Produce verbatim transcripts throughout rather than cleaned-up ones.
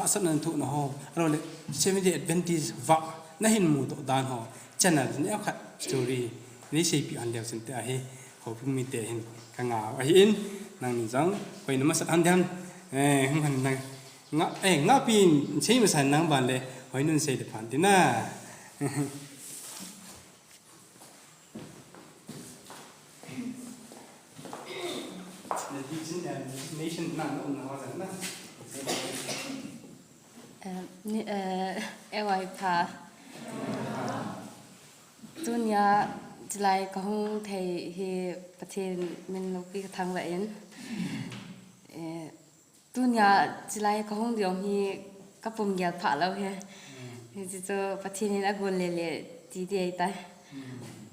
Asat nan thu na ho, alo le Seventh Day Adventist va na hin mu to dan ho, channel ne khat story ni sei pi an deu sin te ahi, ho pi mi te hin ka nga ahi in, nang ni jang, hoi na masat han diam, eh, hung han nang, nga, eh, nga pi sei masan nang ban le, hoi nun sei de phan ti na. Eh, ni, eh, eh, wai pha. Tunia chilai ka hung thei hi Pathen min loupi ka thangvah in. Eh, Tunia chilai ka hung ding hi ka pum gel pha lou hi. Hichu Pathen in a gon le le ti ti ahi tai.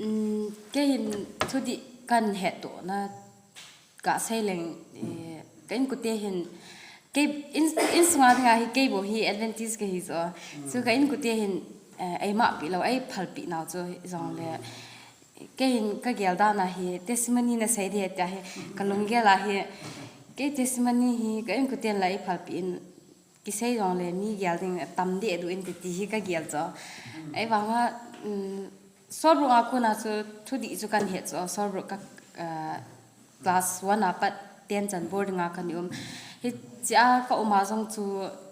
Um, kei hin thudih kan het to na ka sei leng, eh, ka inkote hin kei in, insunga dinga hi kei bou hi Adventist ka hi chu. Chu ka inkote hin, eh, ei mah pi lou, ei phal pi nau chu jong le. Kei hin ka gel dan ahi, testimony na sei ding ahi tia hi, ka lunggel ahi. Kei testimony hi, ka inkoten la ei phalpi in, kisei jong le mi gel ding tam deh du in ti, ti hi ka gel chu. Ei vanga, um, Solbrook a kona chu thudih chu kan het chu, Solbrook ka, ah, class one a pat ten chan boarding a kan um. Hichia ka um a jong chu,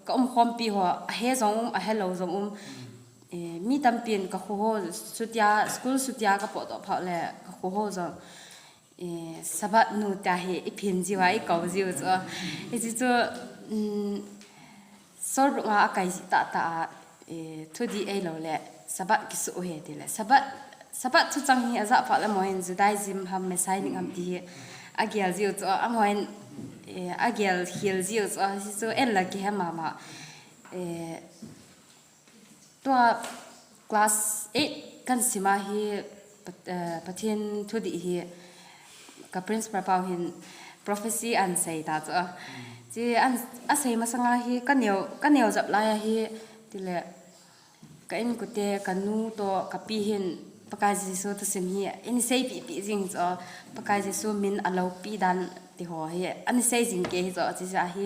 ka um khompi ho, ahe jong um, ahe lou jong um. Eh, mi tampin ka kho ho, sutia, school sutia ka potdoh phat le ka kho ho jong, eh, Sabbath nu tia hi i phin jiu a, i kou jiu chu. Hichu, um, Solbrook a a kai ji tah tah a, eh, thudih ei lou le, Sabbath kisu u he ti le. Sabbath, Sabbath thuchang hi a jah phat le amaho hin Judaism ham, Messianic ham ti hi a gel jiu chu, amaho hin, eh, a gel khel jiu chu, hichu en la kihe mama. Eh, Tua class eight kan sim a hi Pat-, eh, Pathen thudih hi ka principal pau hin prophecy an sei ta chu. Chi an, a sei masanga hi ka neo, ka neo jap lai a hi ti le ka inkote ka nu to ka pi hin Pakai Jesu thusim hi in sei pi pi jing chu Pakai Jesu min a loupi dan ti ho hi an sei jing kei hi chu chi a hi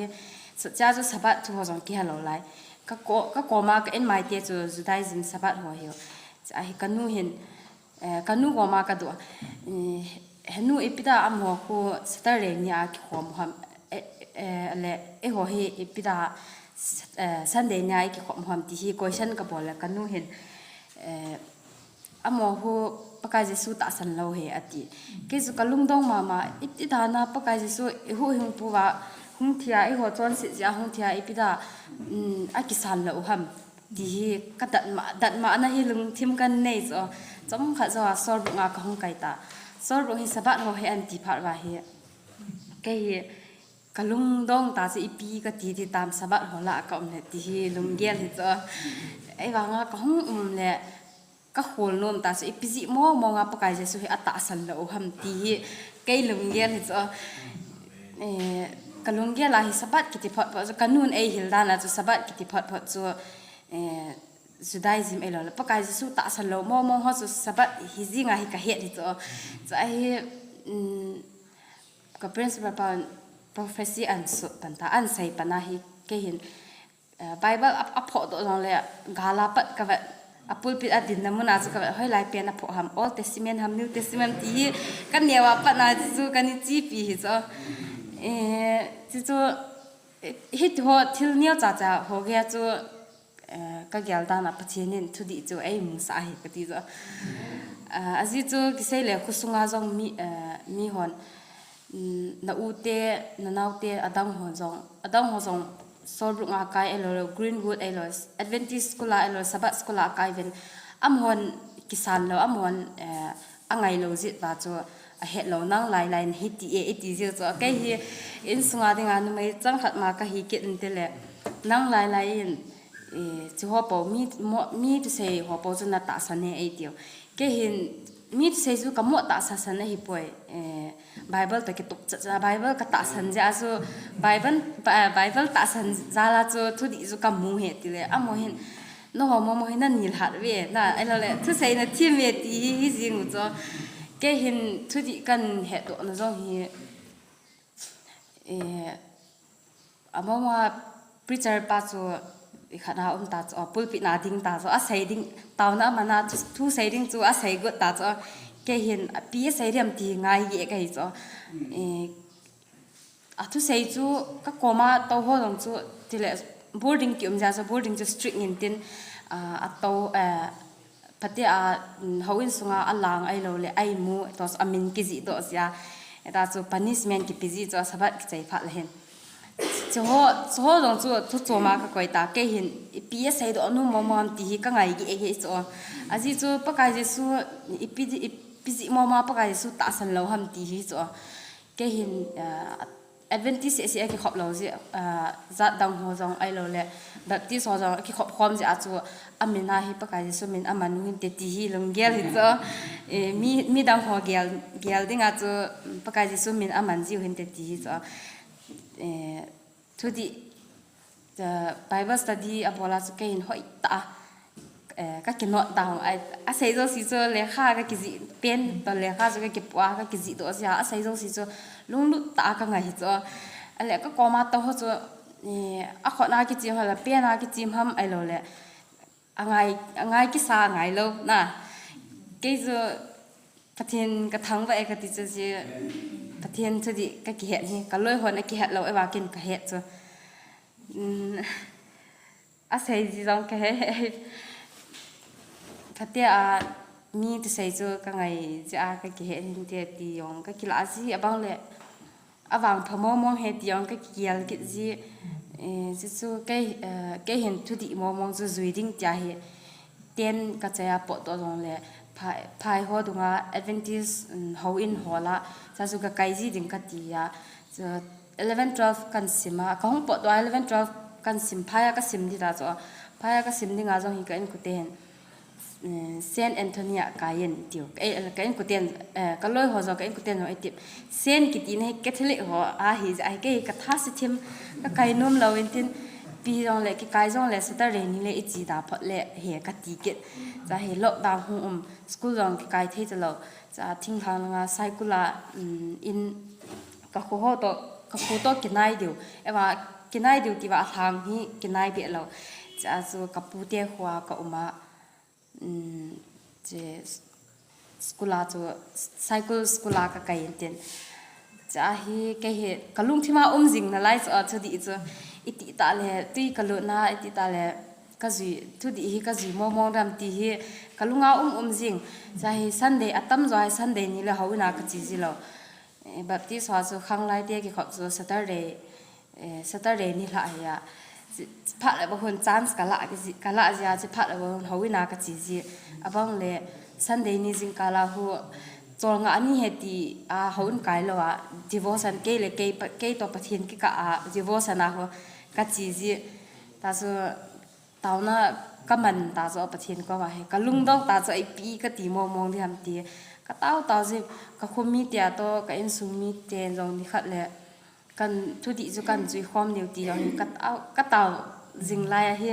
chu cha chu Sabbath thu ho jong kihe lou lai. Ka ko-, ka koma ka en mai te chu Judaism Sabbath ho hi. Chu ahi ka nu hin, eh, ka nu koma ka doh. Eh, he nu ipi da amaho khu Saturday ni a kikhom u ham, eh, eh, le, eiho hi ipi da, eh, Sunday ni a i kikhom u ham ti hi question ka bol le ka nu hin, eh, Amaho Pakai Jesu tahsan lou he ati. Kei chu ka lungdong mama, iti dan a Pakai Jesu i huhhingpu va hung thia, eiho chonset jeh a hung thia, ipi da, um, a kisan lou u ham. Ti hi ka datmo, datmo na hi lungthim kan nei chu. Chomkhat jou a Solbrook a ka hung kai ta. Solbrook hi Sabbath ho he an ti phat uva hi. Kei hi ka lungdong ta chu ipi ka ti ti tam Sabbath ho lah a ka um le ti hi lunggel hi chu. Ahivang a ka hung um le Ka khol nom ta chu ipi jeh mong mong a Pakai Jesu hi atahsan lou u ham ti hi kei lunggel hi chu. Eh, ka lunggel a hi Sabbath kiti phot phot chu ka nun ei hil dan a chu Sabbath kiti phot phot chu, eh, Judaism ei lou le Pakai Jesu tahsan lou mong mong ho chu Sabbath hi jing a hi ka het hi chu. Chu ahi, um, ka principal pa prophecy an sut pan ta, an sei pan a hi kei hin Eh, Bible a, a phoh doh jong le, gal a pat ka vet, a pulpit a dinna mun a chu ka vet, hoilai pen a phoh ham, Old Testament ham, New Testament ti hi, ka neo a pat na chu, chu ka ni chi pi hi chu. Eh, chu chu, eh, hiti ho thil neo cha cha ho gei a chu, eh, ka gel dan a Pathen in thudih chu ei musah hi ka ti chu. Eh, ajeh chu kisei le khosung a jong mi, eh, mi hon, mm, na u te, na nao te, adang ho jong, adang ho jong, Solbrook a kai ei lou, Greenwood ei lou, Adventist school a ei lou, Sabbath school a kai uvin, amahon kisan lou, amahon, eh, angai lou jeh uva chu, ahet lou, nang lai lai nahi ti e, i ti jeh chu, kei hi insung a ding a numei chang khat ma ka hi kit in ti le, nang lai lai in, eh, chu ho po, mi, mo, mi thusei ho po chu na tahsan e, ei tiu. Kei hin, mi thusei chu ka mo tahsa san ahi poi, eh, Bible toh kitup cha cha, Bible ka tahsan jeh a chu, Bible, Bi-, Bible tahsan jal a chu, thudih chu ka mu he ti le, amaho hin, na ho mo mo hin na nilhat ve, na, ei lou le, thusei na thim ve ti hi, hi jing u chu. Kei hin, thudih kan het doh na jong hi, eh, Among a preacher pa chu khat na um ta chu, pulpit na ding ta chu, asei ding, taona amana thu, thu sei ding chu asei got ta chu, kei hin ipi asei diam ti ngai gei kahi chu. Eh, athusei chu ka koma tou ho jong chu, tile boarding kium jeh a chu boarding chu strict in tin, ah, atou, eh, phatea, mm, houin sunga alang ahilou le, aimu, tua chu amin kijih doh jeh a. Hita chu punishment kipe jeh chu, Sabbath kichai phat le hin. Chuho, chuho jong chu, chu choma ka koi ta, kei hin, ipi asei doh nom mong mong ham ti hi ka ngai gei gei chu. Ajeh chu, Pakai Jesu, ipi, ipi jih mong mong Pakai Jesu tahsan lou ham ti hi chu. Kei hin, ah, Adventist seh seh a kikhop lou jeh, ah, jat dang ho jong ahilou le, Baptist ho jong a kikhop khom jeh a chu, amin a hi Pakai Jesu min aman u hinte ti hi lunggel hi chu. Eh, mi, midang ho gel, gel ding a chu, Pakai Jesu min aman jiu hinte ti hi chu. Eh, thudih, eh, Bible study abol a chu kei hin hoitah a, eh, ka kinot ta hong, ai, asei jouse chu lekha ka kijih pen, to lekha chu ka kipu a, ka kijih doh jeh a, asei jouse chu lunglut tah a ka ngai hi chu. Ale ka koma tou ho chu, eh, akhut na kichim ham, apen a kichim ham ahilou le, angai, angai kisa ngai lou na. Kei chu Pathen ka thangvah e kati chu, chu Pathen thudih ka kihet hi, ka loi hon akihet lou e, va kin ka het chu. Mm, asei ji jong ka he, phatea mi thusei chu ka ngai jeh a ka kihet hinte ti jong ka kilah ji, abang le, avangpha mong mong he ti jong ka kigel kit ji. Eh, chu chu kei, eh, kei hin thudih mong mong chu jui ding tia hi, ten ka chai a potdoh jong le, phai, phai ho dunga Adventist, um, houin hol a, cha chu ka kai ji ding ka ti a. Chu eleven twelve kan sim a, ka hung potdoh a eleven twelve kan sim, phai a ka sim ding ta chu, phai a ka sim ding a jong hi ka inkoten, eh, Saint Anthony a kai in tiu. Eh, ka inkoten, eh, ka loi ho jong, ka inkoten jong i tip. Saint kiti na hi Catholic ho ahi jeh a hi kei ka tha se thim, ka kai nom lou in tin, ipi jong le, kikai jong le, Saturday ni le i che da phot le, he ka ti kit. Cha hi lockdown hung um, school jong kikai thei ta lou. Cha thinglhang langa cycle a, um, in ka kho ho to, ka kho to kinai diu. Eva kinai diu ti va lhang hi kinai be lou. Cha chu ka pu te kho a ka um a, um, che school a chu, cycle school a ka kai in tin. Cha hi kei hi ka lungthim a um jing nalai chu, chu dih chu. Iti ta le, tui ka lut na, iti ta le, ka jui, thudih hi ka jui mong mong dam ti hi, ka lunga um um jing. Cha hi Sunday, atam jo hi Sunday ni le houin a ka che ji lou. Eh, Baptist ho chu khanglai te kikhop chu Saturday, eh, Saturday ni lha hi a. Chi, chi phat le ba hun chance ka la, ka la jia, chi phat le ba hun houin a ka che ji. Abang le Sunday ni jingkal a hu, cholngah ni he ti a houin kai lou a, devotion kei le kei pa, kei to Pathen kikah a, devotion a hu ka che ji. Ta chu, taona ka man ta chu Pathen koma hi, ka lungdong ta chu ipi ka ti mong mong ding ham ti. Ka tao tao ji, ka kho mi te a to, ka insung mi te jong ni khat le, kan thudih chu kan jui khom diu ti jong hi ka tao, ka tao jing lai a hi,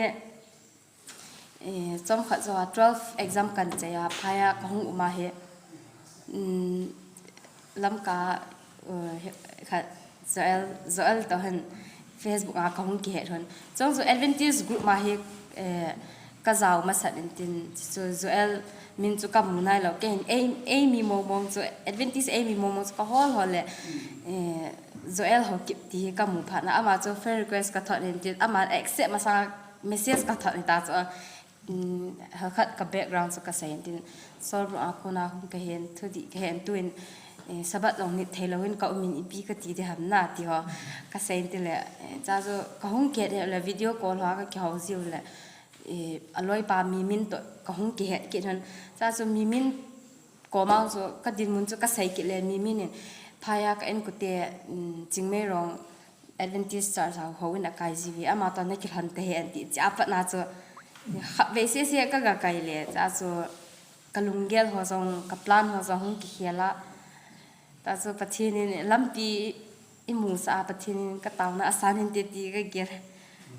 eh, chomkhat jo a twelve exam kan chai a, phai a ka hung um a hi, um, Lamka, uh, he, khat Joel, Joel to hin Facebook a ka hung kihet hon. Chong chu Adventist group ma hi, eh, ka jao masat in tin chu Joel min chu ka mu nai lou. Kei hin ei, ei mi mong mong chu Adventist ei mi mong mong chu ka hol hol le, eh, Joel Haokip ti hi ka mu phat na ama chu friend request ka thot in tin ama accept masa message ka thot in ta chu. Um, hal khat ka background chu ka sei in tin, Solbro a kona hung ka hen, thudih ka hen, tuin, eh, Sabbath jong nit thei lou in ka um in ipi ka ti ding ham na ti ho. Ka sei in tin le, eh, cha chu ka hung kihet le video call ho a ka kihou jiu le, eh, a loi pa mi min to ka hung kihet kit hon. Cha chu mi min koma chu ka dinmun chu ka sei kit le mi min in phai a ka inkote, um, Chingmeirong Adventist Church a houin a kai ji uve, ama to na kilhon ta hen ti, cha pat na chu khatvei sese ka ga kai le, cha chu ka lunggel ho jong, ka plan ho jong hung kikhel a. Ta chu Pathen in lampi i mu sa a, Pathen in ka taona asan hinte ti ka gel.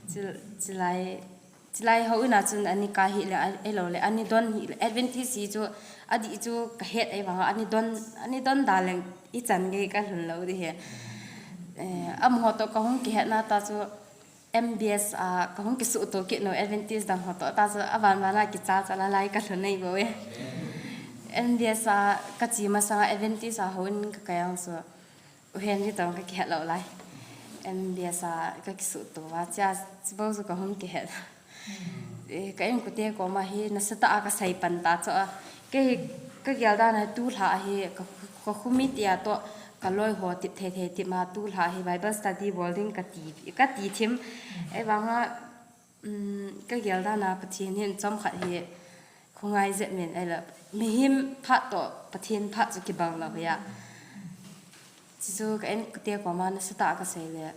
Chi, chilai, chilai houin a chun ani kai hih le, a, ei lou le, ani don hih le, Adventist hi chu, adih chu ka het ei vang a, ani don, ani don da leng i chan gei ka lhun lou ding hi. Eh, amaho to ka hung kihet na ta chu, M B S a kahung kisuhto kit nau Adventist dang ho toh ta chu avan van a kicha cha la lai kalhun nei bou e. M B S a kache masang a Adventist a houin kakai ang chu U Henry toh kakihet lou lai. M B S a kakisuhto uva chia chibou chu kahung kihet. Eh, ka inkote koma hi nasatah a kasei pan ta chu a. Kei kagel dan a tulha hi ka, ka khomite a toh kaloi ho tip thei thei tip ma tulha hi Bible study bol ding kati, kati thim. Ahivang a, um, kagel dan a Pathen hin chomkhat hi khongai jep min ahile mihem phat toh Pathen phat chu kibang lou hia. Chuchu ka inkote koma nasatah a kasei le.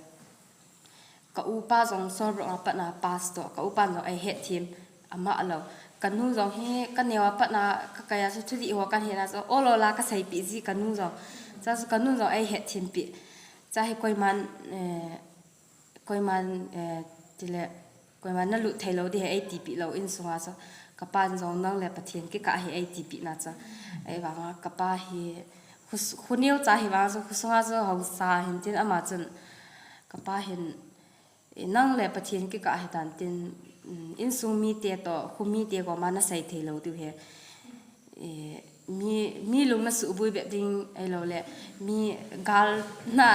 Ka upa jong Solbrook a pat na pastor, ka upa jong eihet thim ama lou. Kanu jong hi kaneo a pat na kakai a chu thudih ho kahin a chu ol ol a kaseipeh ji kanu jong. Chuchu kanu jong eihet thim peh. Chuhi koiman, eh, koiman, eh, tile, koiman nalut thei lou ding hi eitipeh lou insunga chu. Kapan jong nang le Pathen kikah hi eitipeh na chu. Ahivang a kapa hi khos-, khoneo cha hivang chu khosunga chu haosa hin tin ama chun kapa hin, eh, nang le Pathen kikah hitan tin, um, insung mite toh, khomite koma nasei thei lou diu hi. Eh, mi, mi lung nasuhboi bep ding ahilou le, mi gal na,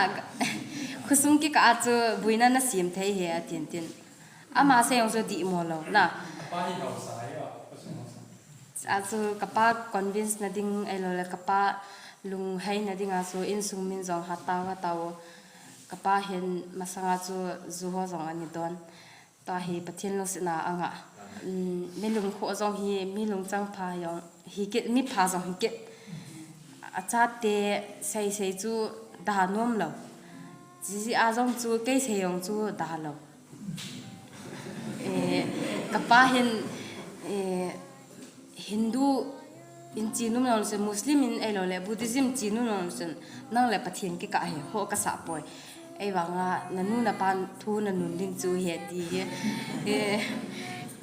khosung kikah a chu boina nasem thei hi atin tin. Ama sei jong chu dihmo lou na. Kapa hi haosa hi a, khosung haosa. Achu kapa convince na ding ahilou le, kapa lunghei na ding a chu insung min jong hatah a tao. Kapa hin masanga chu ju ho jong ana don. Tua hi Pathen lungsetna anga. Um, mi lungkhoh jong hi, mi lungchang pha jong hi kit, mi pha jong hi kit. Achate sei sei chu da nom lou. Jiji a jong chu kei sei jong chu da lou. Eh, kapa hin, eh, Hindu in che nom nung chun, Muslim in ahilou le, Buddhism che nom nung chun, nang le Pathen kikah hi, ho kasah poi. Ahivang a, nanu napan thu nanun ding chu hi ati hi. Eh,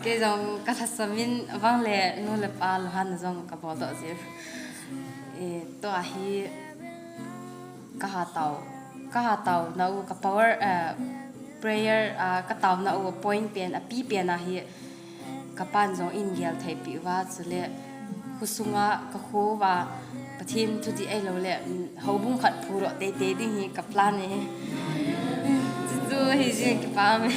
kei jong kalhasam in, avang le, nu le pa lunghanna jong kabol doh jin. Eh, tua hi, kahatao, kahatao nau ka power, eh, prayer, ah, katao nau point pen, api pen ahi, kapan jong eingel thei peh uva, chule khosunga kakho uva, Pathen thudih ahilou le, mm, houbung khat phudoh teitei ding hi ka plan e. Chuchu hi jin kipah e.